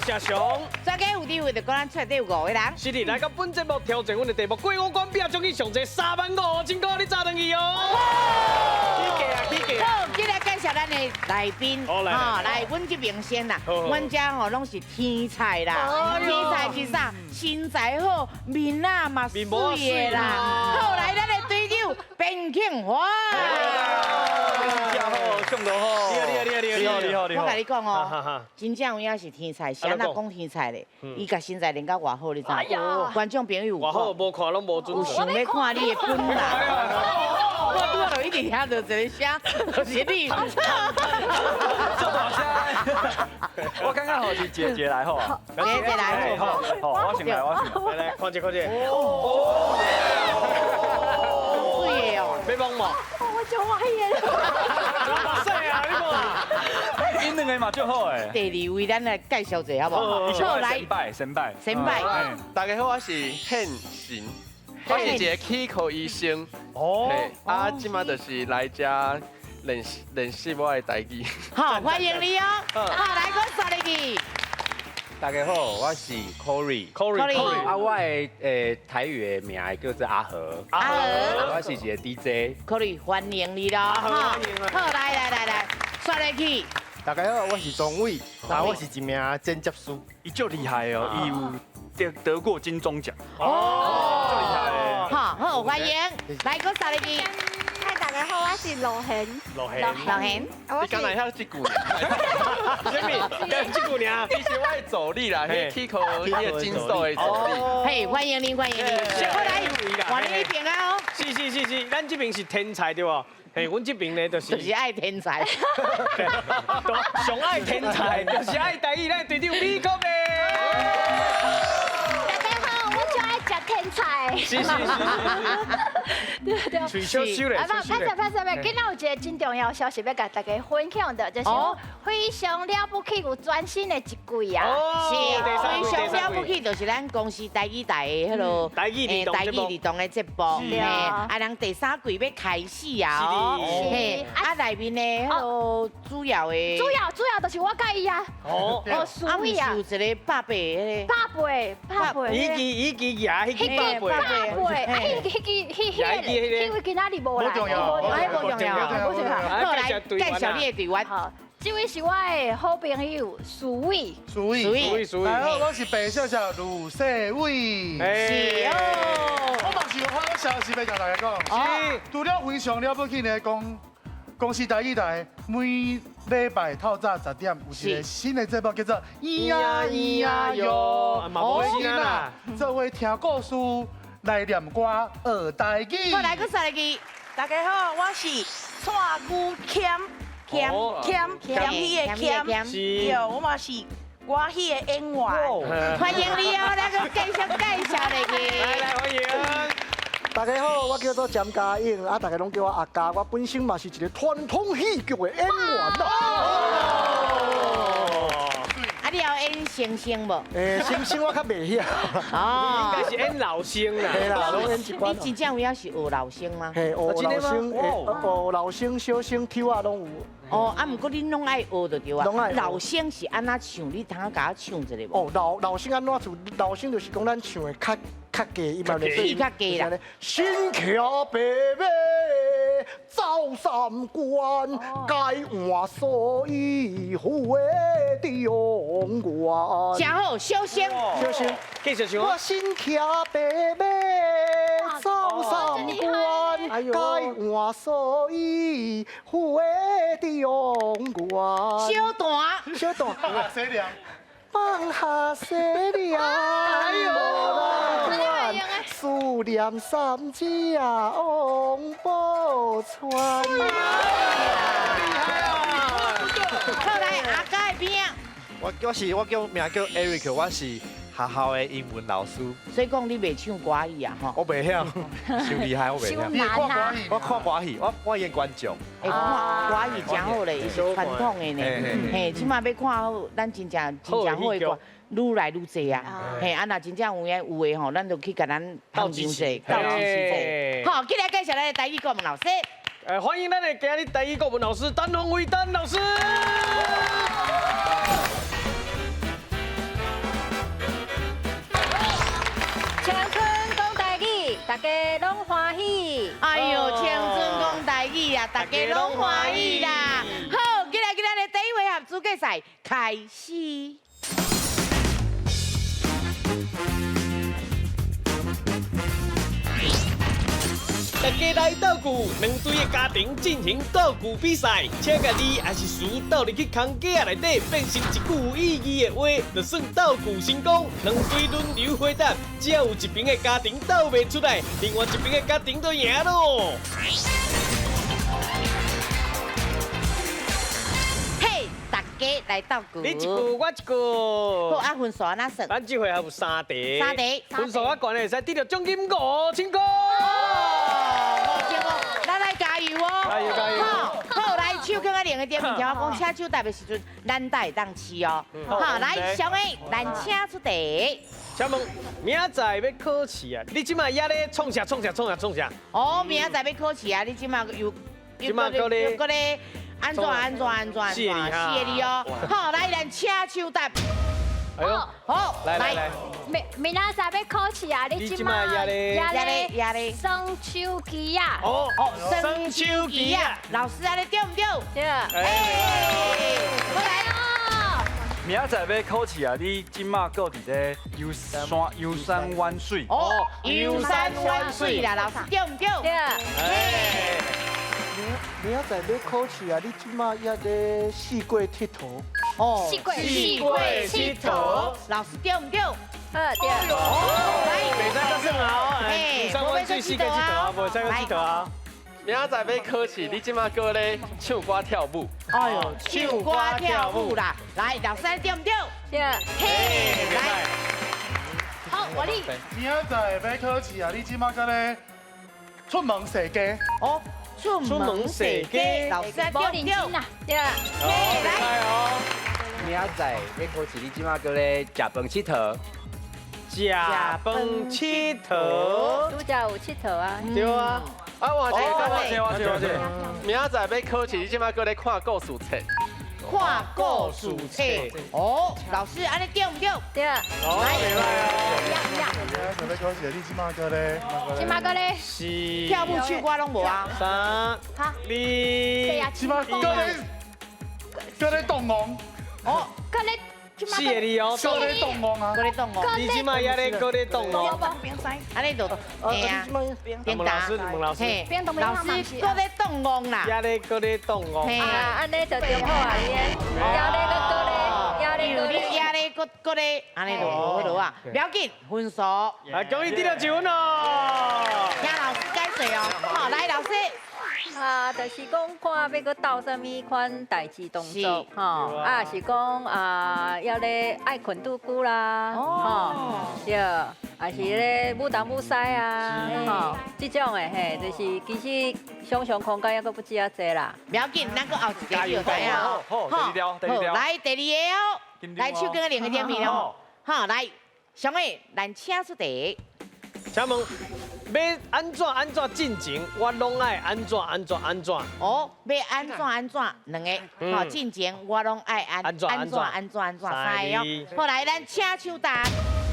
是阿雄。专家有地位就講咱出來有五個人。是的，來到本節目挑戰阮的題目，過五關拼將近上濟3萬5千塊，你早轉去哦。起價啊，起價！好，今日介紹咱的來賓，好來來，來，阮這邊先啦，好阮遮吼攏是天菜啦，天菜是啥？身材好，面仔嘛面膜媠的啦。好，來咱的隊長邊慶華。好，上頭好。你好，你好，你好，你好，你好，你好。我共你講哦，真正有影是天菜，是按怎講天菜咧？伊共身材練甲偌好，你知無？觀眾朋友偌好，無看攏無準。有想欲看你的本人。我拄仔就一直聽著一个聲，就是你。這大聲。我剛剛好是姐姐來吼。姐姐來。好，好，我先來，我先來。來，看者，看者。哦。媠的哦。欲摸無？我就懷疑。哇塞啊，你看。𪜶兩个嘛足好的。第二位，咱來介紹一下好無？好，來。先拜，先拜。先拜。大家好，我是憲神，我是一个齒科醫生。哦。啊，這馬就是來遮練習練習我的台語。好，歡迎你哦。好，來，閣煞入去。大家好，我是 Corey。 Corey。啊，我的台語的名叫做阿和。阿和。我是一个 DJ。 Corey，歡迎你咯。阿和，歡迎。好，來來來來，煞入去。大家好，我是莊偉，啊，我是一名剪接師。伊足厲害哦，伊有得過金鐘獎。哦，足厲害的。好，好，歡迎，來，閣煞入去。嗨，大家好，我是羅賢。羅賢。羅賢。你敢會曉這句？啥物？敢這句爾？伊是我的助理啦，彼齒科彼个診所的助理。嘿，歡迎你，歡迎你。好，來，換你呢邊啊。是是是是，咱這邊是天菜對無？嘿，阮這邊呢就是就是愛天菜，上愛天菜，就是愛台語，咱隊長美國的。大家好，我就愛食天菜。是是是是。對對。喙小收咧。啊，歹勢歹勢，今仔有一个真重要的消息欲共大家分享的，就是非常了不起有全新的一季啊！是，非常了不起，就是咱公視台語台的彼个台語兒台語兒童的節目，嘿，啊，人第三季欲開始啊，嘿，啊，內面的彼个主要的，主要就是我佮伊啊，哦，哦，蘇偉啊，有一个百八彼个，百八百八，以前以前舉彼个百八，百八，啊，彼彼彼彼彼位今仔日無來，無重要，無重要，無重要。好，來介紹你的隊員。好，這位是我的好朋友蘇偉，蘇偉，蘇偉，蘇偉，大家好，我是白笑笑盧世偉。是哦。我嘛是有好消息欲共大家講。是。除了非常了不起呢，講公視台語台每禮拜透早10點有一個新的節目叫做《咿呀咿呀喲》，哦，啦，做伙聽故事來念歌學台語。好，來，閣煞入去。大家好，我是蔡古謙，謙謙謙彼个謙，對，我嘛是歌戲的演員。歡迎你哦，來閣繼續介紹入去。來來，歡迎。大家好，我叫做詹家勇，啊，大家攏叫我阿嘉。我本身嘛是一个傳統戲劇的演員啦。啊，你有演先生無？先生我較袂曉。哦，應該是演老生啦。嘿啦，攏演一寡。你真正有影是學老生嗎？嘿，學老生，學老生、小生、丑仔攏有。哦，啊，毋過恁攏愛學就對啊。攏愛。老生是按怎唱？你通共我唱一下無？哦，老生按怎唱？老生就是講咱唱的較低，伊嘛咧。氣較低啦。身騎白馬走三關，改換蓑衣回中原。真好，小生。小生。繼續唱。我身騎白馬走三關，改換蓑衣回中原。小段。小段。洗涼。放下世念，無人管，思念三子啊，王寶釧。厲害啊！好，來阿嘉的邊。我叫名叫 Eric，我是學校的英文老師。所以講你袂唱歌戲啊？吼。我袂曉，傷厲害，我袂曉。傷難啊！我看歌戲，我演觀眾。欸，看歌戲真好咧，伊是傳統的呢。嘿，這馬欲看好，咱真正真正好的歌，愈來愈濟啊。嘿，啊，若真正有影有的吼，咱就去共咱捧場者，鬥支持者。好，接來介紹咱的台語國文老師。歡迎咱的今日台語國文老師陳鳳威陳老師。家攏歡喜啦。好，今日今日的第一回合資格賽開始。大家來鬥具，兩隊的家庭進行鬥具比賽，請個字還是詞鬥入去空格仔內底，變成一句有意義的話，就算鬥具成功。兩隊輪流回答，只要有一邊的家庭鬥袂出來，另外一邊的家庭就贏咯。嘿，大家來鬥具，你一句，我一句。好，啊，分數按怎算？咱這回還有三題。三題。分數較懸的會使得到獎金5000塊。咱來加油哦！加油加油！好，來手囥仔另一邊，聽我講，請手答的時陣，咱才會當試哦。好，來，小 A，咱請出題。請問明仔載欲考試啊？你這馬也咧創啥創啥創啥創啥？哦，明仔載欲考試啊？你這馬又這馬閣咧閣咧按怎按怎按怎按怎？四個字哦。好，來，咱請手答。哎呦，好，來來來。明仔載欲考試啊！你這馬也咧耍手機啊！哦哦，耍手機啊！老師按呢對毋對？對。哎，來哦。明仔載欲考試啊！你這馬閣佇咧遊山遊山玩水。哦，遊山玩水啦，老師對毋對？對。哎。明仔載欲考試啊！你這馬也咧四界𨑨迌。哦，四界𨑨迌。老師對毋對？對。來，袂使閣耍啊！遊山玩水四界𨑨迌啊，袂使閣𨑨迌啊！明仔載欲考試，你這馬閣咧唱歌跳舞。哎呦，唱歌跳舞啦！來，老師對毋對？對。嘿，來。好，我你。明仔載欲考試啊，你這馬閣咧出門踅街。哦，出門踅街，老師對毋對？對。嘿，來。明仔載欲考試，你這馬閣咧食飯𨑨迌。食飯𨑨迌，拄才有𨑨迌啊。對啊。啊，換一個，換一個，換一個，明仔載欲考試，你這馬閣咧看故事冊。看故事冊。哦，老師，按呢對毋對？對。哦，袂䆀哦。明仔載欲考試，你這馬閣咧？這馬閣咧？是。跳舞唱歌攏無啊？三、二、這馬閣咧？閣咧動戇。哦，閣咧。四個字哦，閣咧動戇啊，閣咧動戇。你這馬也咧閣咧動戇。按呢就，嘿啊，問老師，問老師，老師閣咧動戇啦。也咧閣咧動戇。啊，按呢就中好啊，你咧，也咧閣閣咧，也咧閣咧，也咧閣閣咧，按呢就好了啊。不要緊，分數。來，恭喜得到一分哦。聽老師解說哦，好，來老師。啊，就是講看欲閣鬥啥物款代誌動作，吼，啊是講啊，猶咧愛睏拄久啦，吼，對，啊是咧舞東舞西啊，吼，這種的嘿，就是其實想像空間猶閣不止遐濟啦。不要緊，咱閣後一個就知影。好，第二條，第二條。來第二個哦，來手機另一點面哦，好，來，小妹，咱請出題。請問欲按怎按怎進前，我攏愛按怎按怎按怎。哦，欲按怎按怎兩個，好進前我攏愛按怎按怎按怎按怎三個哦。好來，咱請手答。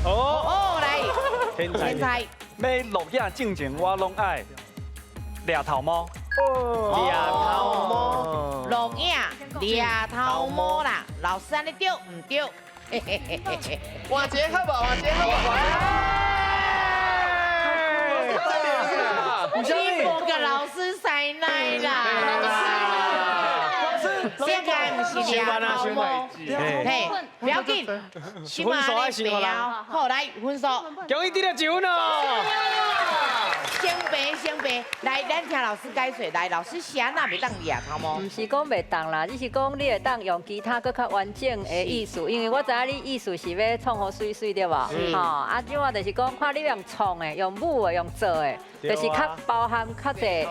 哦哦，來，天才。天才。欲錄影進前，我攏愛掠頭毛。掠頭毛。錄影掠頭毛啦，老師按呢對毋對？換一個好無？換一個好無？你無共老師塞奶啦！老師，這個毋是掠頭毛，嘿，不要緊，分數愛先予人。好，來分數。恭喜得到一分哦！先白先白，來，咱聽老師解說。來，老師是按怎袂當掠頭毛？毋是講袂當啦，只是講你會當用其他閣較完整的意思，因為我知影你意思是欲創予媠媠對無？吼，啊，這我就是講看你用創的、用舞的、用做的，就是較包含較濟。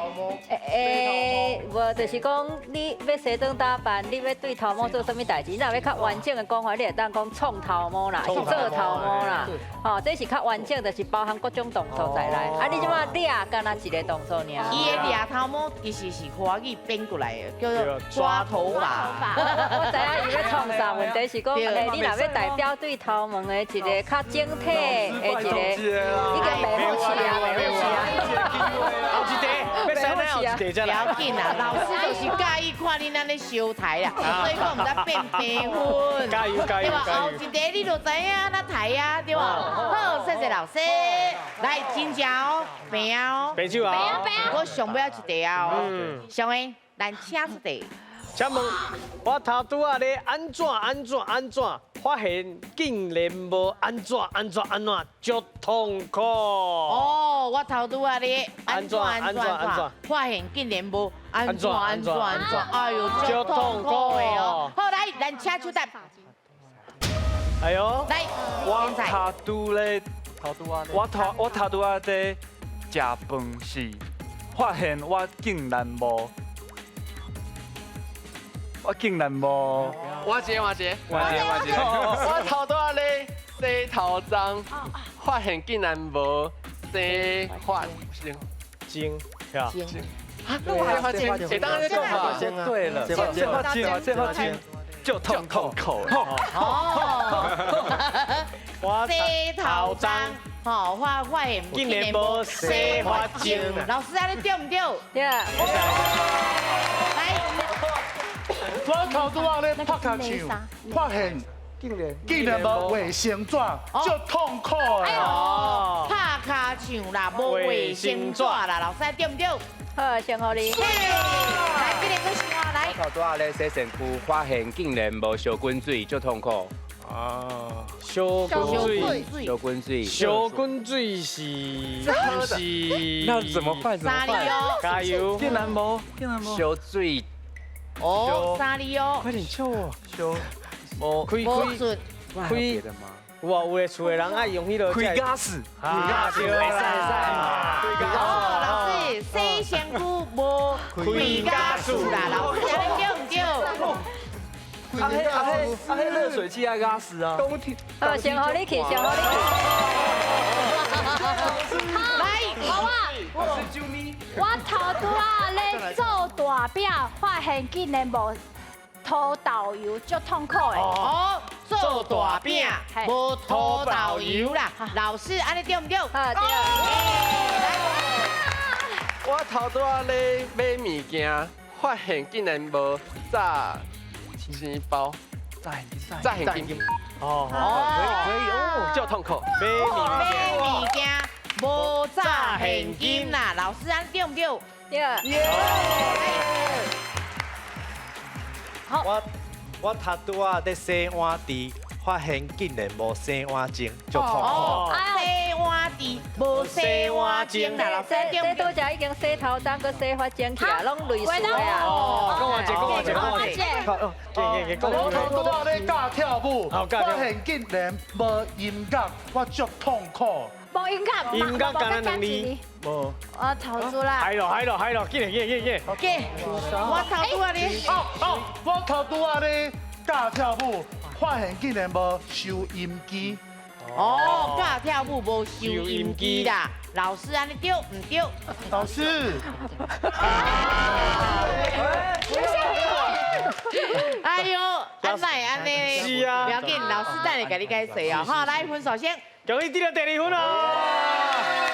無就是講你欲西裝打扮，你欲對頭毛做啥物代誌？你若欲較完整的講法，你會當講創頭毛啦，是做頭毛啦。吼，這是較完整，就是包含各種動作在內。啊，你這馬掠敢若一個動作爾。伊的掠頭毛其實是華語變過來的，叫做抓頭髮。我知影伊欲創啥，問題是講，你若欲代表對頭毛的一個較整體的一個，已經袂好試啊，袂好試啊。後一題，欲使。后一题不要紧啦，老师就是佮意看恁按呢相刣啦，所以讲毋知变平分。加油加油！对吧？后一题你就知影按怎刣啊，对吧？好，谢谢老师。来，真正哦，平哦，平手啊！我上尾一题啊哦，上个咱请出题。请问，我头拄仔咧按怎按怎按怎，发现竟然无按怎按怎按怎，足痛苦。哦，我头拄仔咧按怎按怎按怎，发现竟然无按怎按怎按怎，哎呦，足痛苦的哦。好，来，咱请出答。哎呦，来，我头拄咧，我头拄仔咧食饭时，发现我竟然无。我竟然无，我接我接我接我接，我头拄仔咧洗头鬃，发现竟然无洗发精，精，精，啊，洗发精，欸，当然讲嘛，对了，洗发精，洗发精，就痛苦。哦，洗头鬃，吼，发现竟然无洗发精。老师，按呢对毋对？对。来。我头拄仔咧拍跤唱，发现竟然无卫生纸，足痛苦的。哦，拍跤唱啦，无卫生纸啦，老师对毋对？好，先予你。来，这个阁想啊，来。我头拄仔咧洗身躯，发现竟然无烧滚水，足痛苦。啊，烧滚水，烧滚水，烧滚水是是？那怎么办？三字哦，加油！竟然无，竟然无。烧水。哦，三字哦，快点救我！烧，无开开开，有啊，有的厝的人爱用彼个开瓦斯，开瓦斯，会使会使。哦，老师，洗身躯无开瓦斯啦，老师，按呢对毋对？啊彼啊彼啊彼热水器爱瓦斯啊。好，先予你去，先予你去。来，好啊，我头拄仔咧做大饼，发现竟然无塗豆油，足痛苦的。哦，做大饼无塗豆油啦，老师，按呢对毋对？啊对。我头拄仔咧买物件，发现竟然无炸钱包，炸现金。哦，可以可以哦，足痛苦。买物件无炸现金啦，老师按呢对毋对？对。好。我头拄仔咧洗碗池，发现竟然无洗碗精，足痛苦。洗碗池无洗碗精啦，老师对这拄才已经洗头鬃，阁洗发精去啊，拢类似的啊。哦，讲完一，讲完一，讲完一。我头拄仔咧教跳舞，发现竟然无音乐，我足痛苦。无音乐，音乐干焦两字。无。我头拄啦。嗨咯嗨咯嗨咯，紧来紧紧紧。紧。我头拄仔咧。哦哦，我头拄仔咧教跳舞，发现竟然无收音机。哦，教跳舞无收音机啦，老师按呢对毋对？老师。哎呦，按哪会按呢？是啊。不要紧，老师等下共你解释哦。好，来分数先。恭喜得到第二分哦！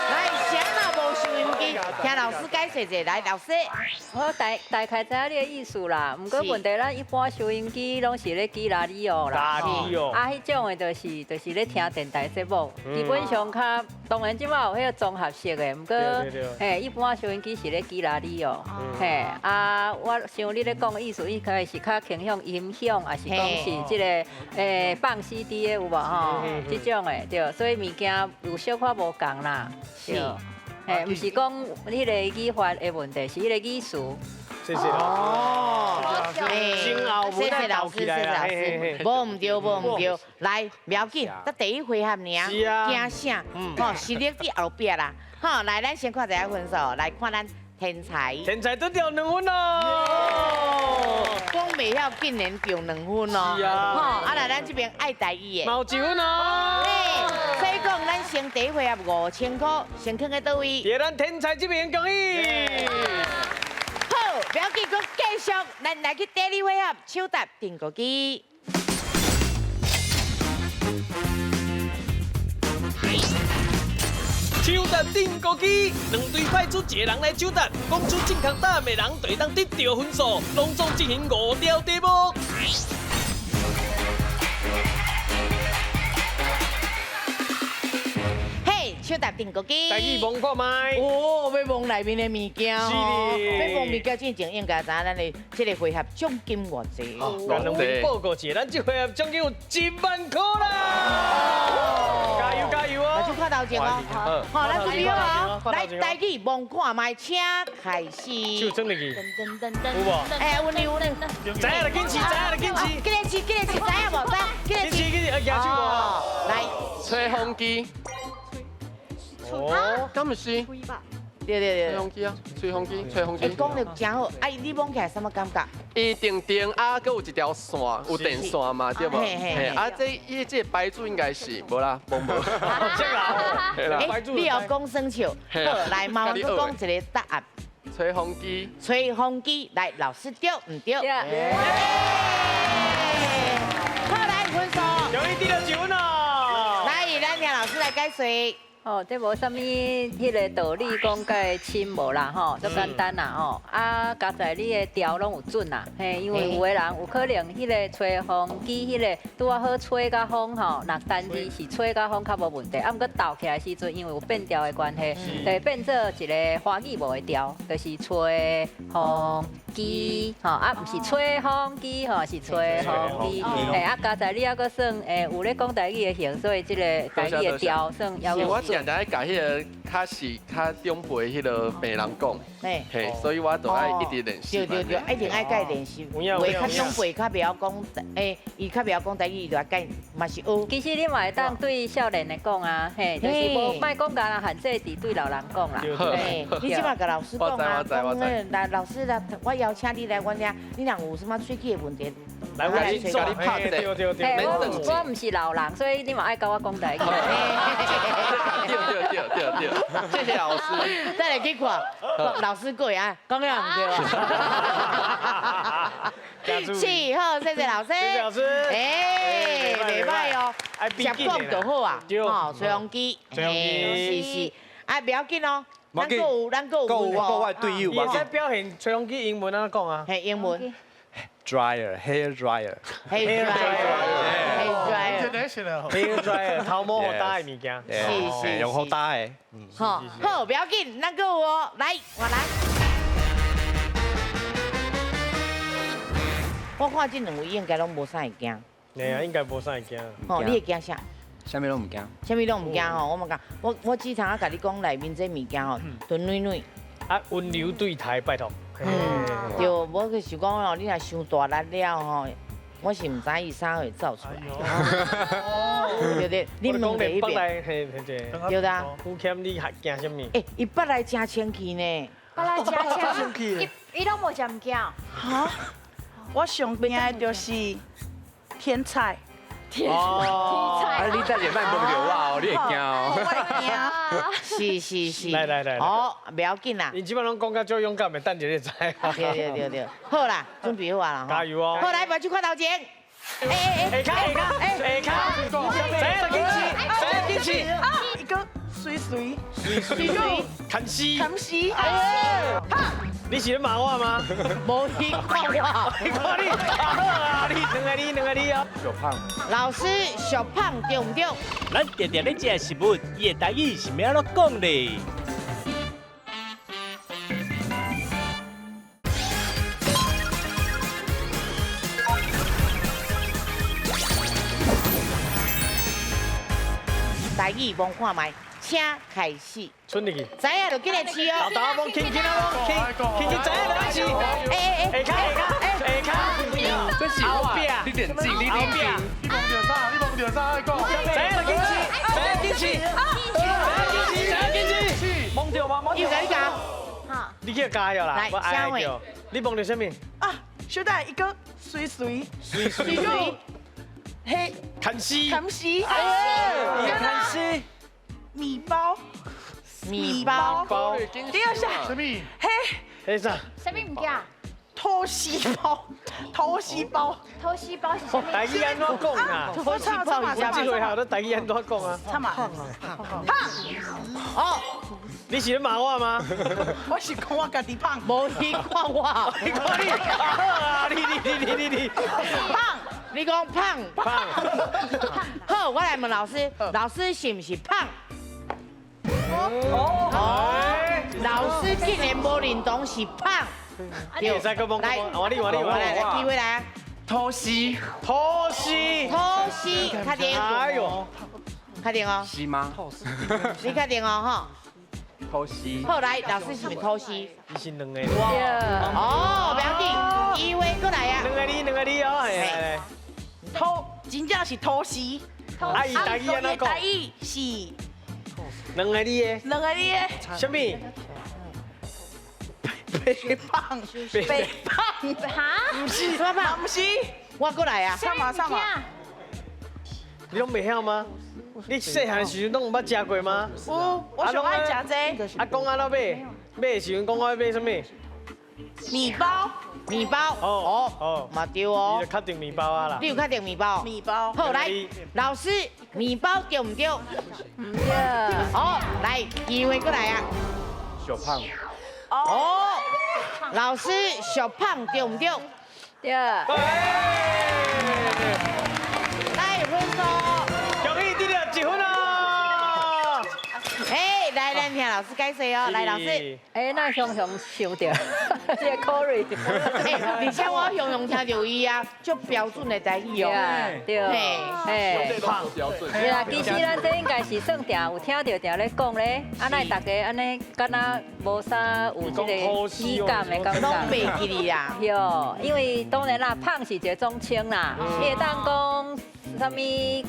来，谁若无收音机，听老师解释者。来，老师，我大概知影你的意思啦。毋过问题，咱一般收音机拢是咧记拉里奥啦，拉里奥。啊，彼种的就是咧听电台节目，基本上较当然这马有彼个综合式的，毋过嘿，一般收音机是咧记拉里奥。嘿，啊，我想你咧讲的意思，应该是较倾向音响，抑是讲是这个放 CD 的有无吼？这种的对，所以物件有小可无仝啦，对，嘿，毋是讲彼个语法的问题，是彼个意思。谢谢哦，谢谢老师，谢谢老师，无毋对，无毋对，来，不要紧，才第一回合尔，惊啥？吼，实力伫后壁啦，吼，来，咱先看一下分数，来看咱天才，天才得著两分咯，讲袂晓竟然著两分哦，是啊，吼，啊来咱这边爱台语的，嘛有一分哦，所以讲咱先第一回合5000箍，先囥在佗位？伫咱天才这边恭喜。好，不要紧，阁继续，咱来去第二回合，手搭定国机。抢答钉孤机，两队派出一个人来抢答，讲出正确答案的人就会当得到分数。拢总进行5条题目。嘿，抢答钉孤机。台语摸看觅。哦，欲摸内面的物件哦。是欲摸物件之前，应该知影咱的这个回合奖金偌济。咱两位报告一下，咱这回合奖金有1万块啦！加油加油哦！来，就看头前哦。好，咱准备好哦。来，台语摸看觅，请开始。手伸入去。有无？哎，温柔温柔。知影就紧试，知影就紧试。紧来试，紧来试，知影无？知，紧来试。紧试，紧试，啊，举手无？来，吹风机。哦，敢毋是？对对对。吹风机啊，吹风机，吹风机。欸，讲得真好，啊，你摸起来啥物感觉？伊定定啊，阁有一条线，有电线嘛，对无？嘿，啊，这伊这个牌子应该是无啦，无无。这个欸，你要讲生笑，好，来，麻烦阁讲一个答案。吹风机。吹风机，来，老师对毋对？好，来分数。终于得到1分咯。来，咱听老师来解说。哦，这无啥物彼个道理讲介深无啦吼，足简单啦吼。啊，加在你的调拢有准啦，嘿，因为有的人有可能彼个吹风机彼个拄仔好吹甲风吼，若单字是吹甲风较无问题，啊，毋过斗起来时阵，因为有变调的关系，就会变做一个华语无的调，就是吹风机吼，啊，毋是吹风机吼，是吹风机。嘿，啊，加在你犹阁算有咧讲台语的型，所以这个台语的调算犹有准。常常爱共彼个较是较长辈彼个病人讲，嘿，所以我都爱一直练习。对对对，一定爱共练习。有的较长辈较袂晓讲，欸，伊较袂晓讲台语，伊就爱改，嘛是学。其实你嘛会当对少年的讲啊，嘿，就是无莫讲干焦限制伫对老人讲啦。嘿，你这马共老师讲啊，讲那老师啦，我邀请你来阮遮，你若有啥物喙齿的问题，来我来共你拍者。对对对。我毋是老人，所以你嘛爱共我讲台语。对对对对对，谢谢老师。再来去看，老师过啊，讲了毋对啊。是，好，谢谢老师。谢谢老师。哎，袂歹哦，食讲就好啊。哦，吹风机，吹风机，是是，啊，不要紧哦。咱阁有，咱阁有，阁有队友。伊会使表现吹风机英文按怎讲啊？嘿，英文。 Dryer, hair dryer, hair dryer, hair dryer, hair dryer，头毛予焦的物件，是是，用予焦的。好，好，不要紧，咱阁有哦，来，我来。我看这两位应该拢无啥会惊。对啊，应该无啥会惊。哦，你会惊啥？啥物拢毋惊。啥物拢毋惊吼，我嘛讲，我只通仔共你讲内面这物件吼，都软软。啊，温柔对待，拜托。对，无去想讲哦，你若伤大力了吼，我是毋知伊啥会走出来。对对，你问第一遍。对啦。有欠你还惊啥物？欸，伊捌来真清气呢。捌来真清气。伊拢无食物件。哈？我上惊的就是天菜。哦，啊，你等下莫摸著我哦，你会惊哦。我会惊。是是是。来来来。哦，不要紧啦。你基本上讲甲足勇敢的，等下你知。对对对对，好啦，准备好啊啦。加油哦。好，来，目睭看头前。哎哎哎，下骹下骹，下骹，知影就紧试，知影紧试。啊，一个水水。水水。牵丝。牵丝。哎。你是咧骂我吗？无你看我，你看你，好啊，你两个你两个你哦。小胖。老师，小胖对毋对？咱定定咧食食物，伊的台语是欲按怎讲咧？台语摸看觅，请开始。春入去。知影就紧来试哦。老大摸轻轻啊摸，轻轻轻知影就来试。哎哎哎，下骹下骹下骹。这是后壁，你冷静，你冷静。你摸著啥？你摸著啥？爱讲。知影就紧试，知影紧试，知影紧试，知影紧试。摸著吗？摸著。又共你讲。你去加油啦！来，下位。你摸著啥物？啊，小等一个水水。水水。嘿，牵丝。牵丝。哎，牵丝。米包。米包。包。第二下。啥物？嘿。嘿啥？啥物物件？土吐司包，吐司包，吐司包是啥物？台语按怎讲啊？我唱唱嘛，这回合都台语按怎讲啊？唱嘛，胖，哦，你是咧骂我吗？我是讲我家己胖，无你看我，你看你，啊你你你你你你，胖，你讲胖胖，好，我来问老师，老师是毋是胖？哦，老师竟然无认同是胖，对，来，我你我你我来，机会来，吐司，吐司，吐司，确定？哎呦，确定哦？是吗？你确定哦？吼。吐司。好，来，老师是毋是吐司？伊是两个。哦，不要紧，机会过来啊。两个字，两个字哦，来。吐，真正是吐司。啊，伊台语按怎讲？台语是。两个字的。两个字的。啥物？白胖，白胖，哈？毋是，什么胖？毋是。我过来啊。啥嘛啥嘛？你拢袂晓吗？你细汉时阵拢有捌食过吗？有，我上爱食这个。啊，讲按怎买？买的时阵讲我爱买啥物？面包，面包。哦哦，嘛对哦。你就确定面包啊啦？你有确定面包？面包。好，来，老师，面包对毋对？毋对。好，来，机会过来啊。小胖。哦，老师，小胖对毋对？对。来，分数。恭喜得了一分啊！哎，来，咱听老师解释哦。来，老师。哎，那雄雄想著，这个 Corey。哎，而且我雄雄听著伊啊，足标准的台语哦。对。哎。是啦，其实咱这应该是算定有听著定咧讲咧，啊，咱大家按呢敢若无啥有这个语感的感觉。拢袂记哩啦。对，因为当然啦，胖是一个总称啦，你会当讲。啥物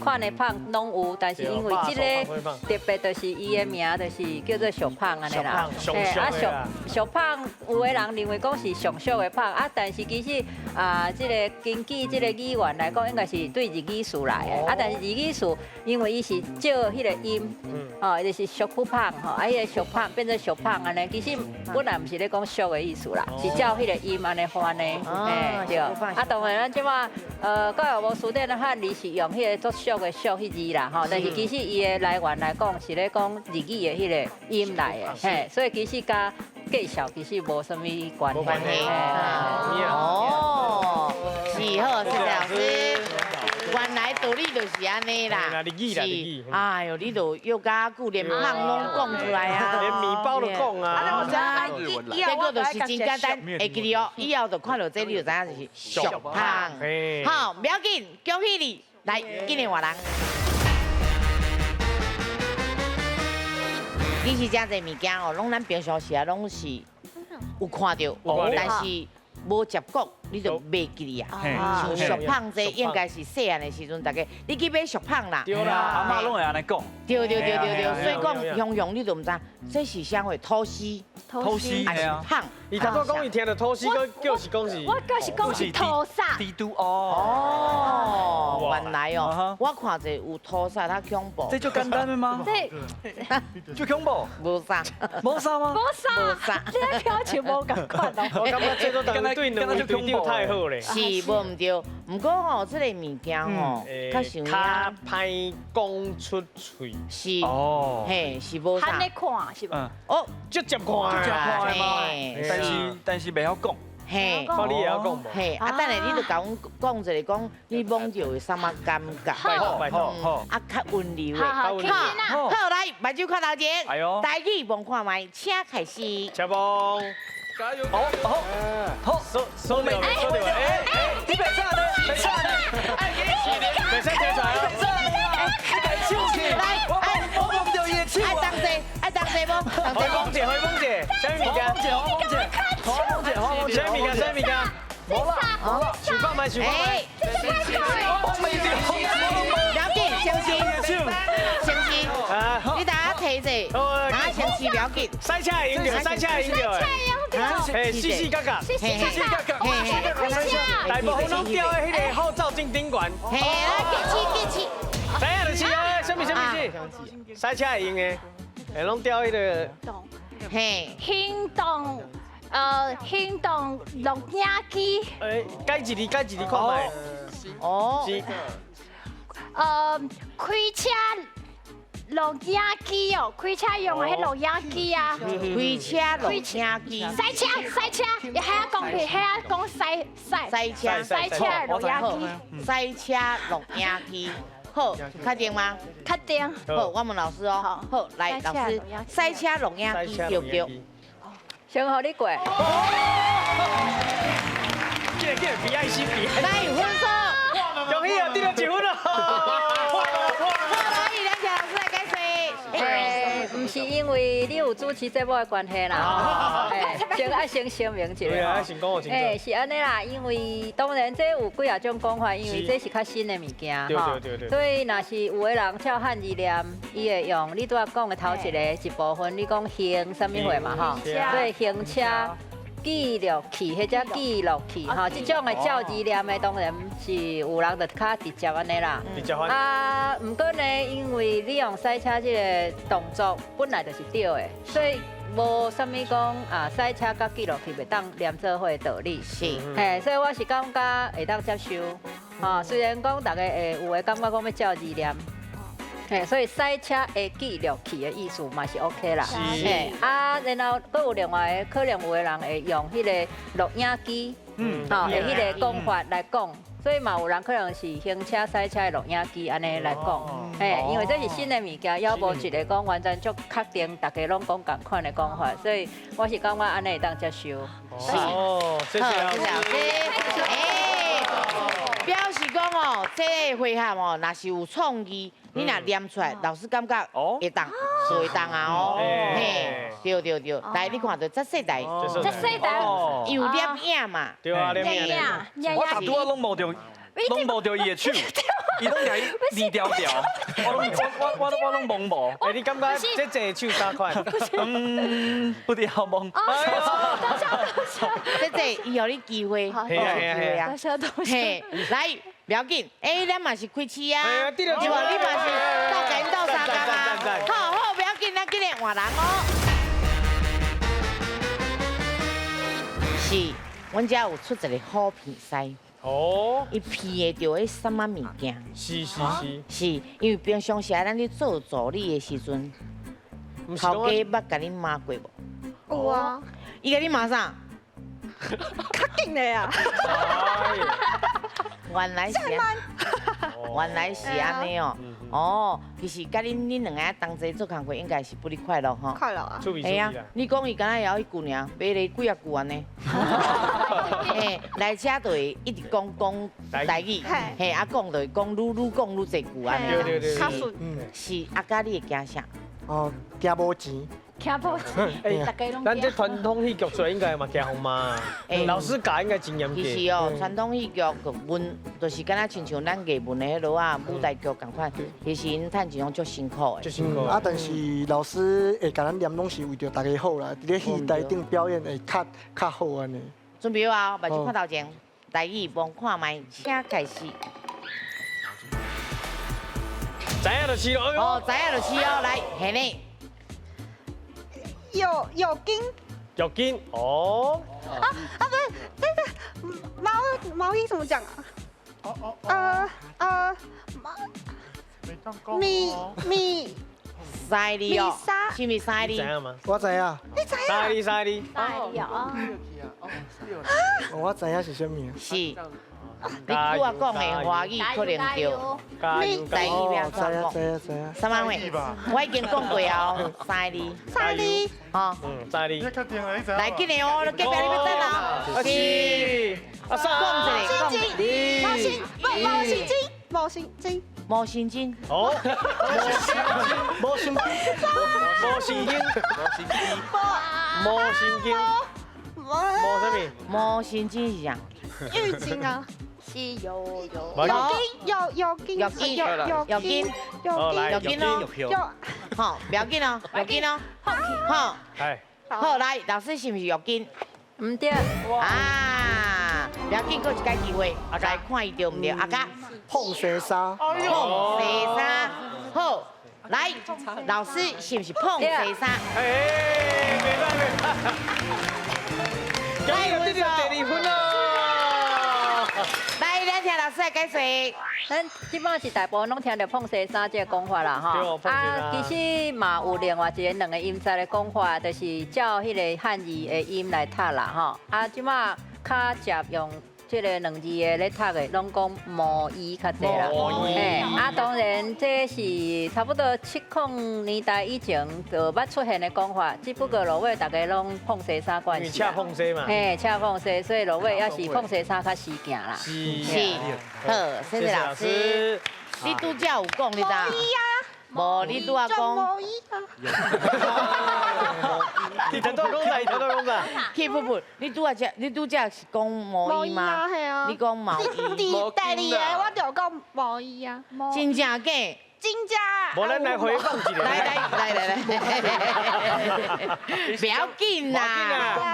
款的胖拢有，但是因为这个特别，就是伊的名，就是叫做俗胖按呢啦。啊，俗胖有的人认为讲是俗俗的胖啊，但是其实啊，这个根据这个语言来讲，应该是对日语词来的啊。但是日语词因为伊是借彼个音，哦，就是俗胖吼，啊，彼个俗胖变做俗胖按呢，其实本来毋是咧讲俗的意思啦，是照彼个音按呢翻的，嘿，对。啊，当然咱这马教育部词典的汉字是用彼个做俗的俗彼字啦，吼，但是其实伊的来源来讲是咧讲日语的彼个音来的，嘿，所以其实佮介绍其实无啥物关系。哦，是好，谢谢老师。原来道理就是按呢啦，是，哎哟，你都约甲久，连胖拢讲出来啊，连面包都讲啊。结果就是真简单，会记得哦，以后就看到这，你就知影就是俗胖。好，不要紧，恭喜你，来，今年换人。其实真济物件哦，拢咱平常时啊，拢是有看著，但是无接过，你就袂记哩啊。像俗胖这应该是细汉的时阵，大家你去买俗胖啦。对啦，阿嬷拢会按呢讲。对对对对对，所以讲雄雄你就毋知，这是啥货？吐司。吐司还是胖？伊头拄讲伊听著吐司，阁叫是讲是。我阁是讲是吐司。猪肚哦。哦，原来哦，我看者有吐司，较恐怖。这就简单的吗？这就恐怖。无啥。无啥吗？无啥。无啥。这个表情无仝款哦。我感觉这都对两位队长太好咧。是无毋对，毋过吼，这个物件吼，较像较歹讲出喙。是哦，嘿，是无啥。按呢看是无？哦，足接看，足接看的嘛。但是袂晓讲。嘿，看你会晓讲无？嘿，啊，等下你就共阮讲一个，讲你摸著会啥物感觉？好，好，好，啊，较温柔的。好，好，好，来，目睭看头前，台语摸看觅，请开始。请摸。加油！好，好，好，收收掉，收掉，哎哎，你袂使呢，袂使呢，袂使提出来，袂使呢，你家手去，来，我摸毋著伊的手爱同齐，爱同齐无？回风姐，回风姐，啥物物件？黄凤姐，黄凤姐，黄凤姐，啥物物件？啥物件？无啦，无啦，想看觅，想看觅。我摸袂著，了紧，相信，相信，你等下提者，等下先试不要紧。赛车会用著，赛车会用著。嘿，四四角角，四四角角，嘿嘿，大部分拢吊在彼个后照镜顶悬。嘿，来，继续继续。知影就是啊，啥物啥物事？赛车会用的，会拢吊彼个。嘿，行动行動錄影機。欸，改一字，改一字看覓。哦。是。開車錄影機哦，開車用的彼錄影機啊。開車錄影機。賽車，賽車，伊遐講彼遐講賽賽。賽車，賽車錄影機。賽車錄影機。好，確定嗎？確定。好，我問老師哦。好，來老師，賽車錄影機對不對？先予你過。這個比愛心比。來分數。恭喜啊，得了一分了。破了破了。可以，兩位老師來解釋。毋是因為你有主持節目的關係啦，先愛先聲明一下。對啊，先講好清楚。是按呢啦，因為當然這有幾仔種講法，因為這是較新的物件吼。對對對。所以若是有的人照漢字念，伊會用你拄仔講的頭一個一部分，你講行啥物貨嘛吼？所以行車記錄器或者記錄器吼，這種的照字念的當然是有人就較直接按呢啦。直接啊，毋過呢，因為你用賽車這個動作本來就是對的，所以無啥物講啊，賽車佮記錄器袂當連做伙的道理。是，嘿，所以我是感覺會當接受。吼，雖然講大家會有的感覺講欲照字念。嘿，所以賽車的記錄器的意思嘛是 OK 啦。嘿，啊，然後閣有另外個可能有的人會用彼個錄影機，吼，的彼個講法來講，所以嘛有人可能是行車賽車的錄影機按呢來講，嘿，因為這是新的物件，猶無一個講完全足確定，大家攏講仝款的講法，所以我是感覺按呢會當接受。哦，謝謝老師。表示講哦，這個回合哦，若是有創意，你若念出來，老師感覺會當，就會當啊哦。嘿，對對對，來你看著這世代，這世代有念影嘛？對啊，念影。我頭拄仔攏無著，攏無著伊的手，伊攏共伊黏條條，我攏懵無。欸，你感覺這隻手啥款？嗯，不知曉懵。多謝多謝。這這伊予你機會，機會啊。多謝多謝。嘿，來，不要緊，欸，咱嘛是開始啊，對無？你嘛是鬥陣鬥相共啊。好好，不要緊，咱緊來換人哦。是，阮遮有出一個好鼻師。哦，伊鼻會著彼啥物物件？是是是，是因為平常時咱咧做助理的時陣，頭家捌共你罵過無？有啊。伊共你罵啥？較緊的啊！原來是，原來是按呢哦。哦，其實佮恁兩個同齊做工課，應該是不離快樂吼。快樂啊！係啊，你講伊敢若會曉彼句爾，買咧幾仔句按呢。嘿，來遮就會一直講講台語，嘿，啊講就會講愈愈講愈濟句按呢。對對對。較順。是，啊，佮你會驚啥？哦，驚無錢。驚無錢，大家攏。咱這傳統戲劇出來應該嘛驚予罵，老師教應該真嚴格。其實哦，傳統戲劇文就是敢若親像咱藝文的彼落啊舞台劇仝款，其實𪜶趁錢攏足辛苦的。足辛苦。啊，但是老師會共咱念，攏是為著大家好啦。佇咧戲台頂表演會較較好按呢。準備好啊，目睭看頭前，台語摸看覓，請開始。知影就是咯。哦，知影就是哦，來，下呢。有有金，有金哦。啊啊，不是，這個毛衣怎麼講啊？毛米米三字哦，是毋是三字？我知影。你知影？三字三字。三字哦。我知影是啥物。是。你拄仔講的華語可能對，台語欲怎講？什麼話？我已經講過啊，三字。三字。吼。三字。來，緊來哦，隔壁你欲等哦。是。講一個，講。毛神毛神經，毛神經。毛神經。哦。毛神經。毛神經。毛神經。毛啥物？毛神經是啥？浴巾啊。是有有有有金有金有金有金哦，好，不要緊哦，不要緊哦，好，好來，老師是毋是浴巾？毋對，啊，不要緊，閣一擺機會，來看伊對毋對？阿嘉，碰雪衫，碰雪衫，好，來，老師是毋是碰雪衫？哎，袂歹袂歹。恭喜得到第二分咯！來，咱聽老師來解說。咱這擺是大部分攏聽著膨西衫這个講法啦，吼。啊，其實嘛有另外一个兩个音節的講法，就是照彼個漢字的音來讀啦，吼。啊，這擺較捷用這个兩字的咧讀的，攏講毛衣較濟啦。嘿，啊，當然這是差不多70年代以前就捌出現的講法，只不過落尾大家攏膨西衫慣勢。赤膨西嘛。嘿，赤膨西，所以落尾也是膨西衫較時行啦。是。是。好，謝謝老師。你拄才有講，你知？無，你拄仔講。毛衣啊。你頭拄講啥？你頭拄講啥？去不不，你拄仔只，你拄才是講毛衣嗎？你講毛衣。第二个我就講毛衣啊。真正假？真正。無，咱來回放一下。來來來來來。不要緊啦，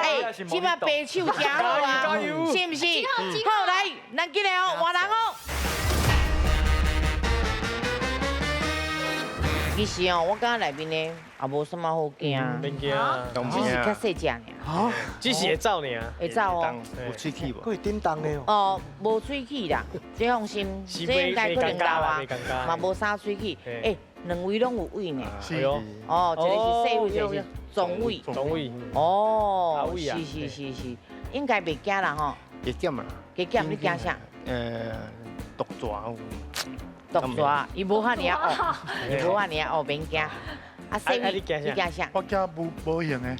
哎，這擺白手真好啊，是毋是？好，來，咱進來哦，換人哦。其實哦，我感覺內面呢也無啥物好驚，免驚，只是較細隻爾，只是會走爾，會走哦。有喙齒無？會叮當的哦。哦，無喙齒啦，這放心，這應該可能老啊，嘛無啥喙齒。欸，兩位攏有尾呢。是哦。哦，一個是細尾，一個是中尾。中尾。哦，是是是是，應該袂驚啦吼。會減啦。會減，你驚啥？毒蛇。毒蛇，伊無遐爾惡，伊無遐爾惡，免驚。啊，細尾，你驚啥？我驚無形的。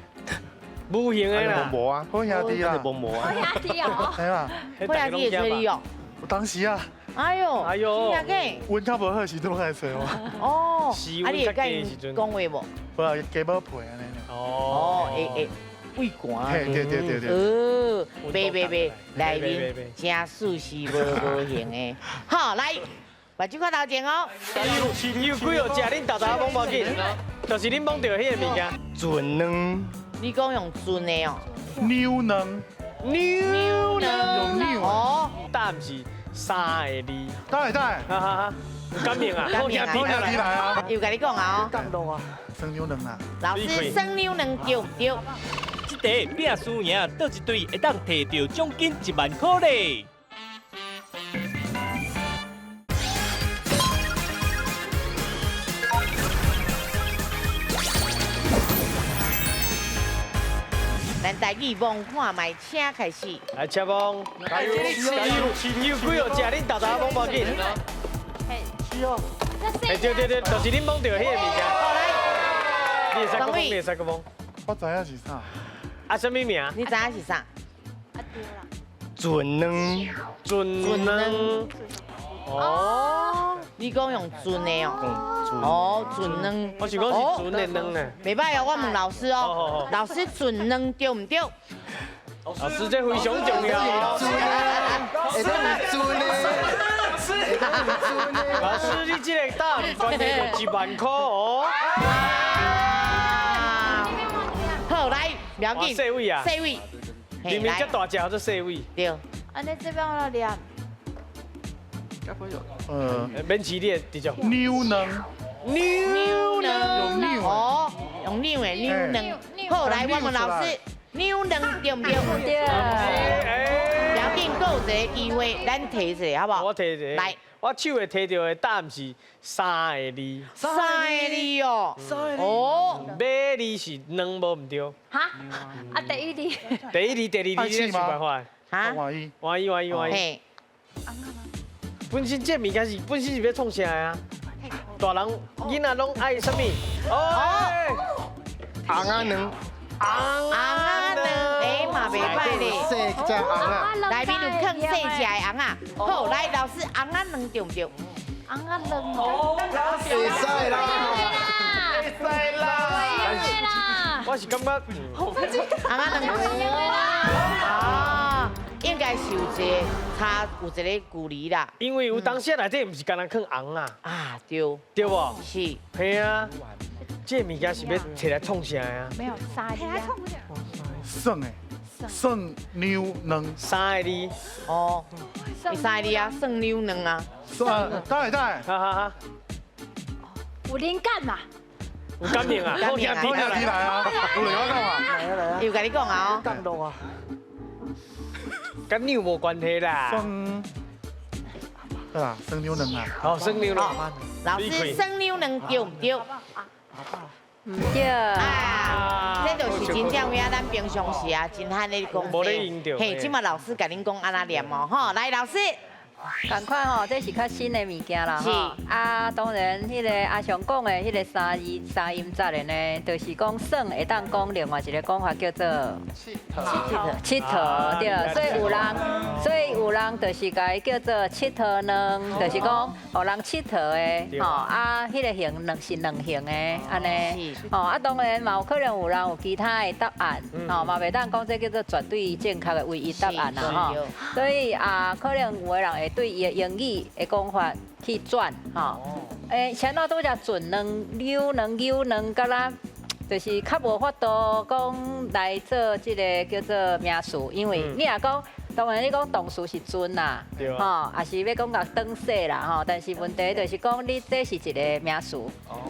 無形的啦。無啊，好兄弟啦。無無啊。好兄弟哦。係啊。好兄弟會揣你哦。有當時啊。哎呦。哎呦。真假？阮較無好時陣攏來揣我。哦。啊，你會佮𪜶講話無？無啊，雞毛皮按呢。哦。會會。畏寒。嘿，對對對對。哦，袂袂袂，內面真舒適，無形的。好，來。目睭看頭前哦。有幾號食？恁豆豆摸無緊，就是恁摸著彼个物件。鱒卵。你講用鱒的哦。牛卵。牛卵。用牛。哦。答案是三个字。等下等下。哈哈哈。有感應啊！好兄弟來啊！有共你講啊哦。感動啊！生牛卵啊！老師，生牛卵對毋對？這題拼輸贏，佗一隊會當提著獎金1萬塊咧。咱台語摸看覓，請開始。來，請摸。加油！加油！有幾號食？恁豆豆摸無緊。是哦。哎，對對對，就是恁摸著彼個物件。好來。你會使閣摸，你會使閣摸。我知影是啥。啊，啥物名？你知影是啥？啊對啦。鱒卵。鱒卵。哦。你講用鱒的哦。哦，鱒卵。我是講是鱒的卵呢。袂歹哦，我問老師哦。老師，鱒卵對毋對？老師，這非常重要。老師，老師，你這个答案關鍵就1萬塊哦。好，來，不要緊。細尾啊。細尾。明明這大隻，叫做細尾。對。按呢這邊我來念。免試你的直接。牛卵。牛卵。用牛。哦，用牛的牛卵。好，來，我問老師，牛卵對毋對？對。不要緊，閣有一個機會，咱提一个，好無？我提一个。來，我手會提著的答案是三个字。三个字哦。哦。尾字是卵，無毋對。哈？啊，第一字。第一字、第二字，你想辦法。哈？換伊。換伊，換伊，換伊。本身這物件是本身是欲創啥的啊？大人囡仔攏愛啥物？哦，紅仔卵，紅仔卵，欸嘛袂歹咧。細隻紅仔，內面有囥細隻的紅仔。好，來老師，紅仔卵對毋對？紅仔卵哦，會使啦，會使啦，我是感覺，紅仔卵。啊，應該是有一個差，有一個距離啦。因為有當時內底毋是干焦囥紅啊。啊，對。對無？是。嘿啊，這个物件是欲提來創啥的啊？沒有，三個字。算的，算牛卵。三個字。哦，三个字啊，算牛卵啊。算，等下等下，哈哈哈。有靈感嘛？有感應啊！好兄弟來啊！有來我講啊！有共你講啊！感動啊！佮扭无关系啦。酸，对啊，酸牛卵啊。好，酸牛卵。老师，酸牛卵对毋对？毋对。啊，这就是真正有影，咱平常时啊，真罕咧讲。无咧用著。嘿，这马老师共恁讲按怎念哦，吼，来，老师。仝款吼，这是较新的物件啦吼。啊，当然，彼个阿雄讲的彼个三字三音节的呢，就是讲耍会当讲另外一个讲法叫做𨑨迌。𨑨迌对，所以有人就是共伊叫做𨑨迌卵，就是讲予人𨑨迌的吼。啊，彼个形卵是卵形的按呢。吼啊，当然嘛有可能有人有其他的答案，吼嘛袂当讲这叫做绝对正确的唯一答案啦吼。所以啊，可能有的人会对伊的英语的讲法去转吼，欸，像咱拄才转卵、扭卵、扭卵，敢若就是较无法度讲来做这个叫做名词，因为你若讲，当然你讲动词是转啦，吼，也是欲讲共转势啦，吼，但是问题就是讲你这是一个名词，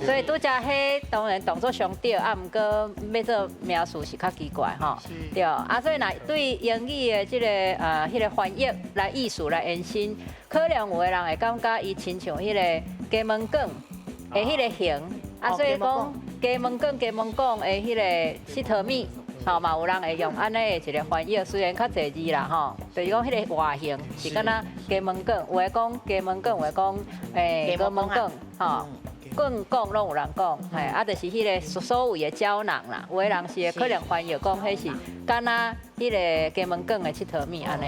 所以拄才彼当然动作上对，啊，毋过欲做名词是较奇怪吼，对，啊，所以若对英语的这个彼个翻译来意思来延伸，可能有的人会感觉伊亲像彼个鸡毛卷的彼个形，啊，所以讲鸡毛卷、鸡毛卷的彼个𨑨迌物。吼嘛有人会用按呢的一个翻译，虽然较济字啦吼，就是讲彼个外形是敢若鸡毛卷，有的讲鸡毛卷，有的讲鸡毛卷，吼，卷讲拢有人讲，嘿，啊，就是彼个所谓的胶囊啦，有的人是会可能翻译讲彼是敢若彼个鸡毛卷的𨑨迌物按呢，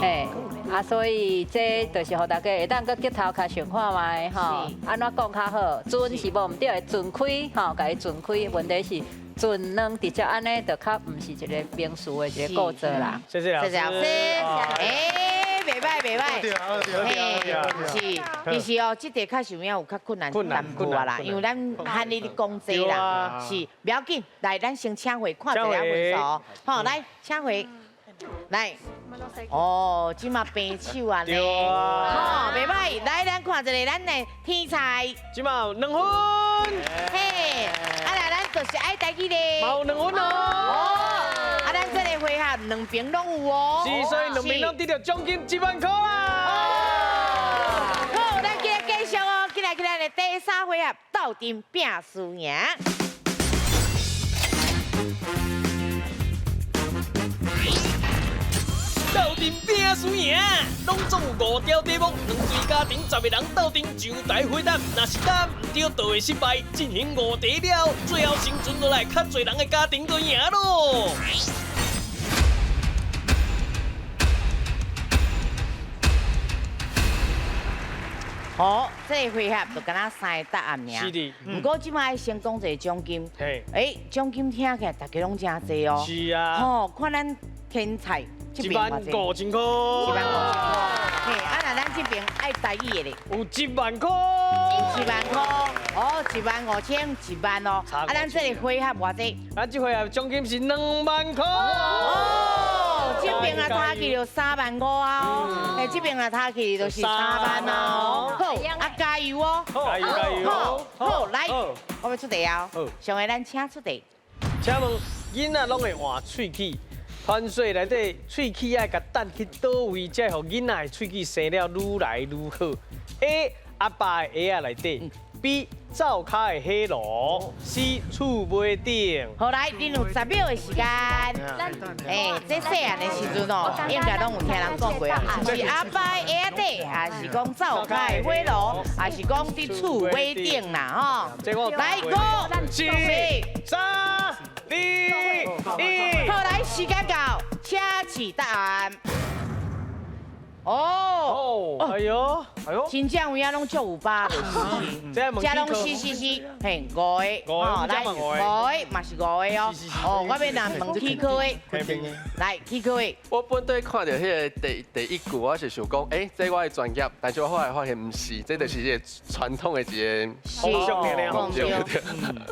嘿，啊，所以这就是予大家会当阁激头壳想看觅吼，按怎讲较好？船是无毋对，船开吼，共伊船开，问题是。船卵直接按呢，就较毋是一个名词的一个构造啦。谢谢老师。谢谢老师。欸，袂䆀袂䆀。嘿，是，其实哦，这题确实有影有较困难淡薄仔啦，因为咱罕咧讲这啦，是，不要紧，来，咱先请回看一下分数，好，来，请回，来，哦，这马平手啊呢，好，袂䆀，来，咱看一下咱的天菜，这马有2分，嘿，啊来，咱就是爱台语咧，嘛有2分哦，啊，咱这个回合两边拢有哦，是，所以两边拢得到奖金1万块啊！好，咱今日继续哦，进来去咱的第三回合，斗阵拼输赢。斗阵拼输赢，拢总有5条题目，两队家庭10个人斗阵上台回答，若是答毋对，就会失败。进行5题了，最后生存落来较济人的家庭就赢咯。好，这个回合就敢若3个答案尔。是的。毋过这摆爱先讲一个奖金。嘿。欸，奖金听起来大家拢真济哦。是啊。吼，看咱天菜。1万5千块。1万5千块。嘿，啊，若咱这边爱台语的咧，有1万块。1万块，哦，1万5千，1万哦。啊，咱这个回合偌济？咱这回合奖金是2万块。哦，这边啊，差距就3万5啊哦。哎，这边啊，差距就是3万哦。好，啊，加油哦！加油加油！好，好，来，我欲出题啊。上个咱请出题。请问囡仔拢会换喙齿？传说内底喙齿爱共等去佗位，才会予囡仔的喙齿生了愈来愈好。A 阿爸的鞋仔内底，B 灶跤的火炉，C 厝尾顶。好来，恁有10秒的时间。欸，这细汉的时阵哦，应该拢有听人讲过啊，是阿爸的鞋仔底，还是讲灶跤的火炉，还是讲伫厝尾顶啦吼。来，5、4、3、2、1，好，来，时间到，请起答案。哦，哎呦，哎呦，真正有影拢足有把握，这拢是是是，嘿，5个，哦，来，5个嘛是5个哦，哦，我欲来问起考的，来起考的。我本底看著彼个第一句，我是想讲，欸，这我的专业，但是我后来发现毋是，这就是一个传统的一个风俗。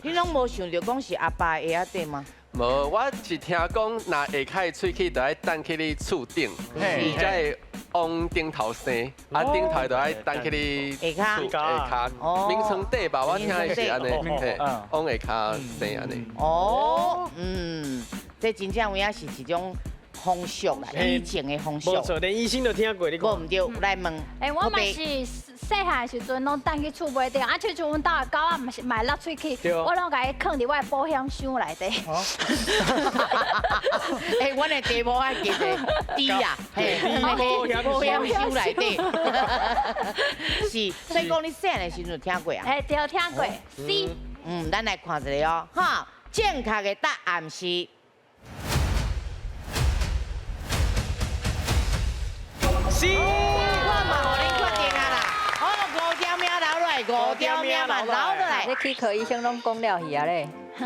你拢无想著讲是阿爸的鞋仔底吗？无，我是听讲，若下跤的喙齿，就爱等去你厝顶，伊才会往顶头生，啊顶头就爱等去你下跤，下跤，眠床底吧，我听的是按呢，嘿，往下跤生按呢。哦，嗯，这真正有影是一种风俗啦，以前的风俗。无错，连医生都听过，你讲。无毋对，来问。欸，我嘛是细汉的时阵拢等去厝尾顶，啊，亲像阮兜的狗仔，嘛是嘛会落喙齿，我拢共伊囥伫我的保险箱内底。欸，阮的题目爱记者猪啦，嘿，保险箱内底。是，所以讲你细汉的时阵听过啊？欸，对，听过。是。嗯，咱来看一下哦，哈，正确的答案是。是，我嘛予恁决定啊啦。哦，五条命留落来，五条命嘛留落来。你去科医生拢讲了去啊咧。你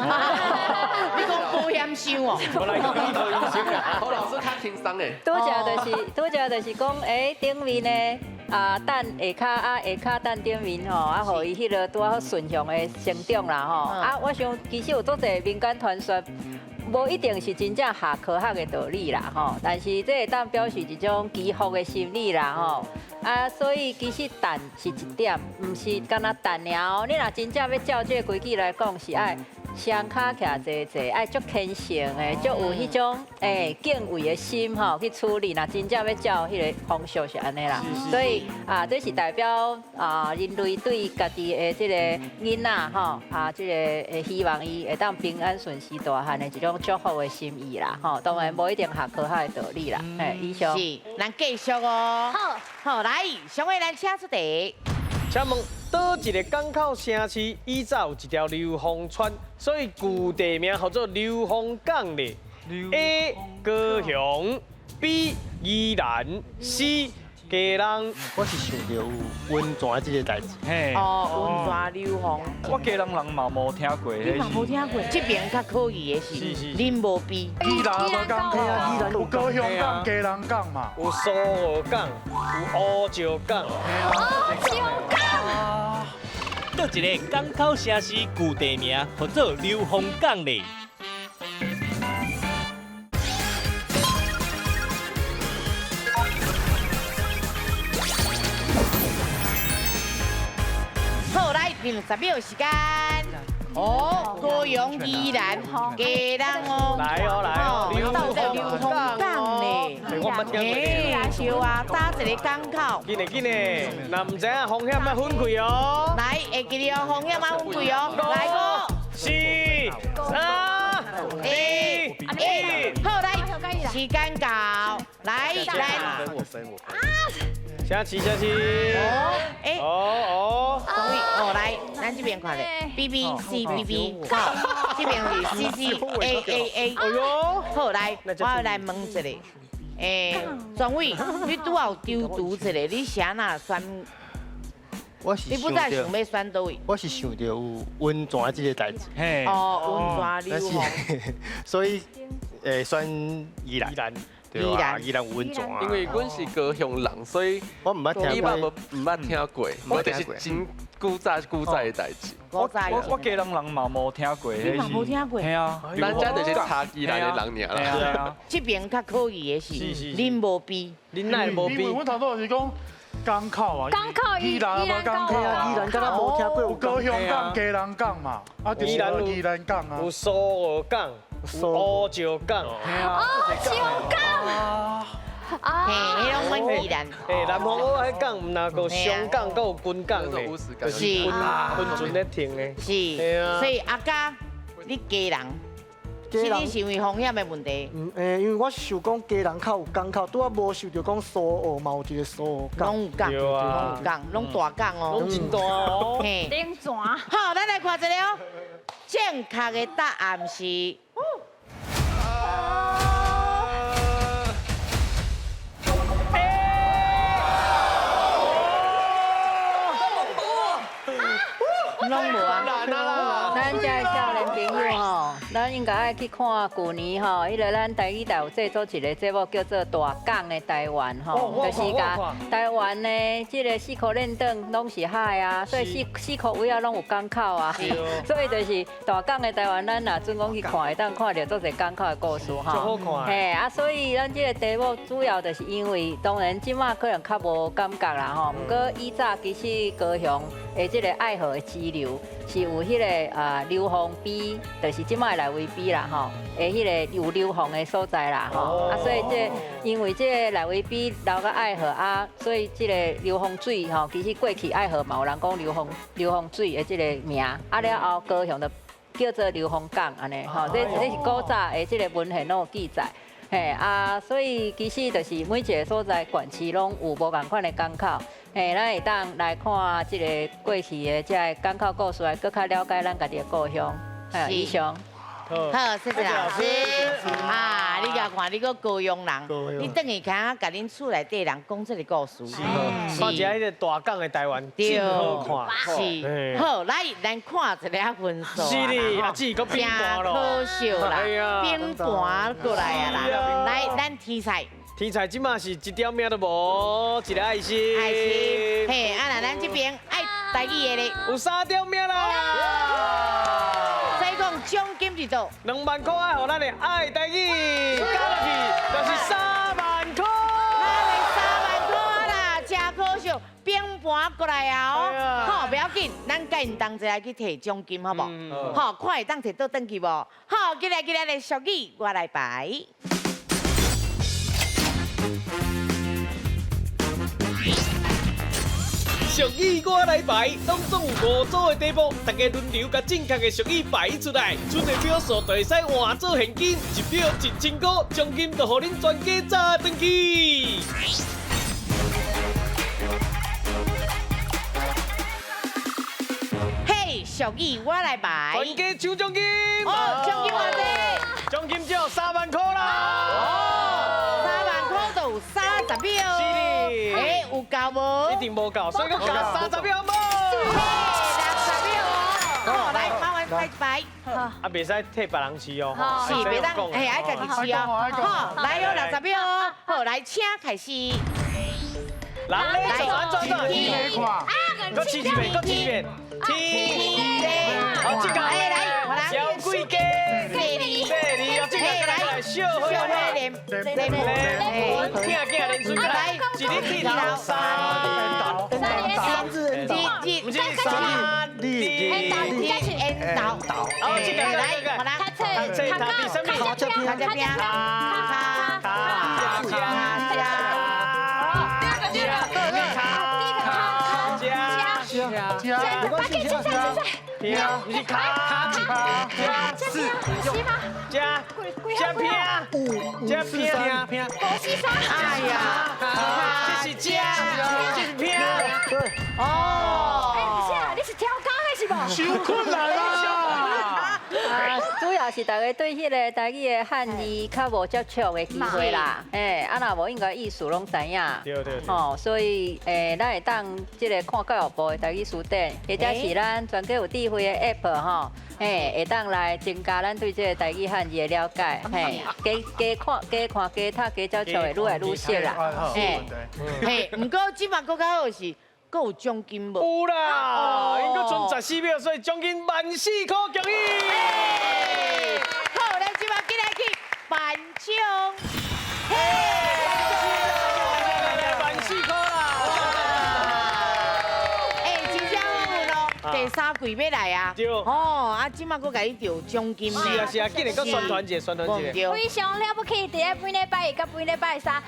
讲保险箱哦？我来讲医生啊。侯老师较轻松的。拄则就是讲，欸，顶面的啊蛋下跤啊下跤蛋顶面吼，啊，予伊彼个拄好顺向的成长啦吼。啊，我想其实有足济民间传说。无一定是真正合科学的道理啦，吼，但是这会当表示一种祈福的心理啦，吼。啊，所以其实蛋是一点，毋是干焦蛋尔哦。你若真正欲照这个规矩来讲，是爱双跤徛齐齐，爱足虔诚的，足有彼种敬畏的心吼去处理。若真正欲照彼个风俗是按呢啦。所以啊，这是代表啊人类对家己的这个囡仔吼啊，这个希望伊会当平安顺遂大汉的一种祝福的心意啦，吼，当然无一定合科学的道理啦。嘿，以上。是，咱继续哦。好，好来，上位咱请出题。请问，佗一个港口城市以早有一条流芳川，所以旧地名号做流芳港咧。A. 高雄，B. 宜兰，C. 基隆。我是想到有温泉这个代志。嘿。哦，温泉流芳。我基隆人嘛无听过。你嘛无听过？这边较可疑的是，恁无比。宜兰无港，有高雄港、基隆港嘛。有苏澳港，有乌石港。乌石港。佗一个港口城市旧地名，号做流芳港咧。好，来20秒时间。哦，高雄、宜兰、基隆哦，来哦来哦，到底流芳港咧？我捌听过。哎，对啊，搭一个港口。紧嘞紧嘞，若毋知影风险要分开哦。来，会记得哦，风险要分开哦。来五、四、三、二、一，好来，时间到，来来。我分我分。下棋下棋。哦，哎，哦哦，终于哦，来，咱这边看咧，B B C B B，好，这边是 C C A A A。哎呦，好来，我来问一下，哎，庄伟，你拄好丢读一下，你是按怎选？我是你本来想欲选佗位？我是想著有温泉这个代志。嘿。哦，温泉流芳。所以，选宜兰。对啊，宜兰有温泉啊。因为阮是高雄人，所以我毋捌听过，毋捌听过，我就是真古早古早的代志。我基隆人嘛无听过，你嘛无听过？嘿啊，咱遮就是查宜兰的人尔啦。这边较可疑的是，恁无比，恁哪会无比？因为阮头拄是讲港口啊，港口宜兰无港口啊，宜兰敢若无听过有高雄港、基隆港嘛，啊就是宜兰港啊，有苏澳港。有乌石港，乌石港，啊，嘿，彼拢阮宜兰。嘿，南方澳彼港，毋若阁双港，阁有军港咧，是军船咧停的。是，所以阿嘉，你基隆，是你是因为风险的问题？嗯，因为我想讲基隆较有港口，拄仔无想著讲苏澳嘛有一个苏澳港，拢有港，拢有港，拢大港哦，拢真大哦。嘿，顶船。好，咱来看一下哦，正确的答案是。拢无啊！咱遮的少年朋友吼，咱应该爱去看旧年吼，彼个咱台语台有制作一个节目叫做《大港的台湾》吼，就是共台湾的这个四箍连转拢是海啊，所以四箍位仔拢有港口啊，所以就是大港的台湾，咱若准讲去看，会当看著足济港口的故事吼。嘿啊，所以咱这个题目主要就是因为，当然这马可能较无感觉啦吼，毋过以早其实高雄的这个爱河的支流。流，是有彼个啊硫磺陂，就是这摆内威陂啦吼，的彼个有硫磺的所在啦吼。啊，所以这因为这个内威陂流到爱河啊，所以这个硫磺水吼，其实过去爱河嘛有人讲硫磺水的这个名，啊了后高雄就叫做硫磺港按呢吼，这是古早的这个文献拢有记载。嘿啊，所以其实就是每一个所在县市拢有无仝款的港口，嘿，咱会当来看这个过去的这个港口故事，来阁较了解咱家己的故乡。嘿，以上。好，谢谢老师。啊，你共看，你阁高雄人，你转去看，共恁厝内底人讲这个故事。是，看一下彼个大港的台湾，真好看。是，好，来，咱看一下分数。是的，阿姊阁变盘咯。可惜啦，变盘过来啊啦。来，咱天菜。天菜这马是一点命都无，一个爱心。爱心。嘿，啊，那咱这边爱台语的咧，有三点命啦。奖金是多2万块，爱予咱的爱台语，加落去就是3万块。咱3万块啦，真可惜，变盘过来啊！哦，好，不要紧，咱佮𪜶同齐来去提奖金，好无？好，看会当提倒转去无？好，进来进来的俗语，我来排。俗语我来排，当中有5组的题目，大家轮流共正确的俗语排出来，剩的票数就会使换做现金，一票1000块，奖金就予恁全家砸转去。嘿，俗语我来排，全家抢奖金！哦，奖金偌济？奖金只有3万块啦！哦，3万块就有30秒。是的。欸，有够无？一定无够，所以阁加30秒无。60秒哦。好，来，麻烦开牌。啊，袂使替别人饲哦。是，袂当，嘿，爱家己饲哦。好，来哦，60秒哦。好，来，请开始。人咧做安怎怎？阁试一遍，阁试一遍。天，好，这个来，小鬼家，细腻，哦，这个来小火连连连，听囝连出来，一日剃头三三日二不是三日缘投，哦，这个来，读册读伫什么？卡这边，卡卡卡加，不是卡卡四加加拼五加拼拼五四三，哎呀，这是加，这是拼，对，哦，哎，不是啊，你是超工的是无？伤困难啦！啊，主要是大家对彼个台语的汉字较无接触的机会啦，嘿，啊若无应该意思拢知影，对对。吼，所以咱会当这个看教育部的台语词典，或者是咱全家有智慧的 App 吼，嘿，会当来增加咱对这个台语汉字的了解，嘿，加看加看加读加接触会愈来愈熟啦，嘿，嘿，毋过这马阁较好是。阁有奖金无？有啦，𪜶阁賰14秒，所以奖金14000块，恭喜！好，咱这马进来去颁奖。嘿，14000块啦！哎，真正好运哦，第三季欲来啊！对。哦，啊，这马阁共你得奖金呢。是啊是啊，紧来阁宣传一下，宣传一下。非常了不起，伫咧每礼拜一佮每礼拜三。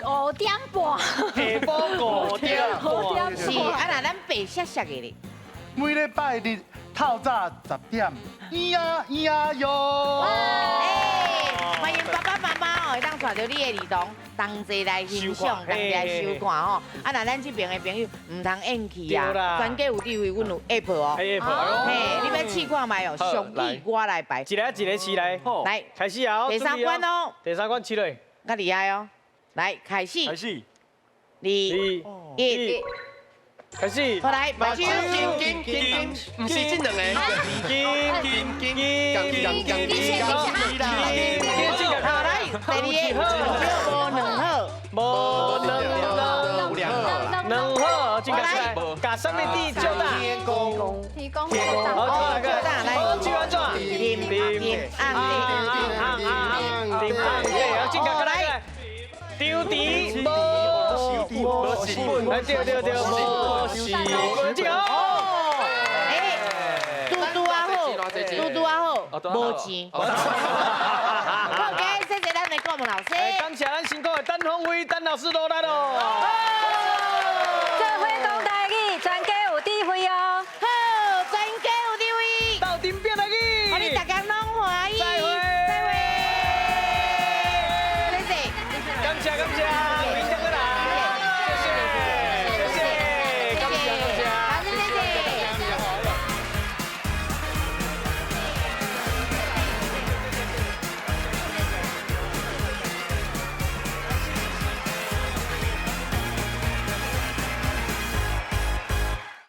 5点半，下晡5点半，是啊，那咱白雪雪的咧。每礼拜日透早10点，咿呀咿呀哟。哎，欢迎爸爸妈妈哦，会当带著你的儿童同齐来欣赏，同齐来收看吼。啊，那咱这边的朋友毋通厌弃啊，全家有智慧，阮有 app 哦。 app，嘿，你欲试看觅哦，俗语我来排。一个一个试来，来，开始啊！第三关哦。第三关试落。较厉害哦。来，开始。开始。 2、1，开始。好来，目睭。金金金，毋是这两个。金金金金金金金。好来，第二个，无两好。无两两两好，这个来，共啥物字较大？天公。天公。好，较大来。好，按怎？林林红红红红，这个来。张池无无是本，对对对，无是本，这个哦。哎，無錢。好，謝謝咱的顧問老師。感謝咱辛苦的陳鳳飛陳老師落來咯。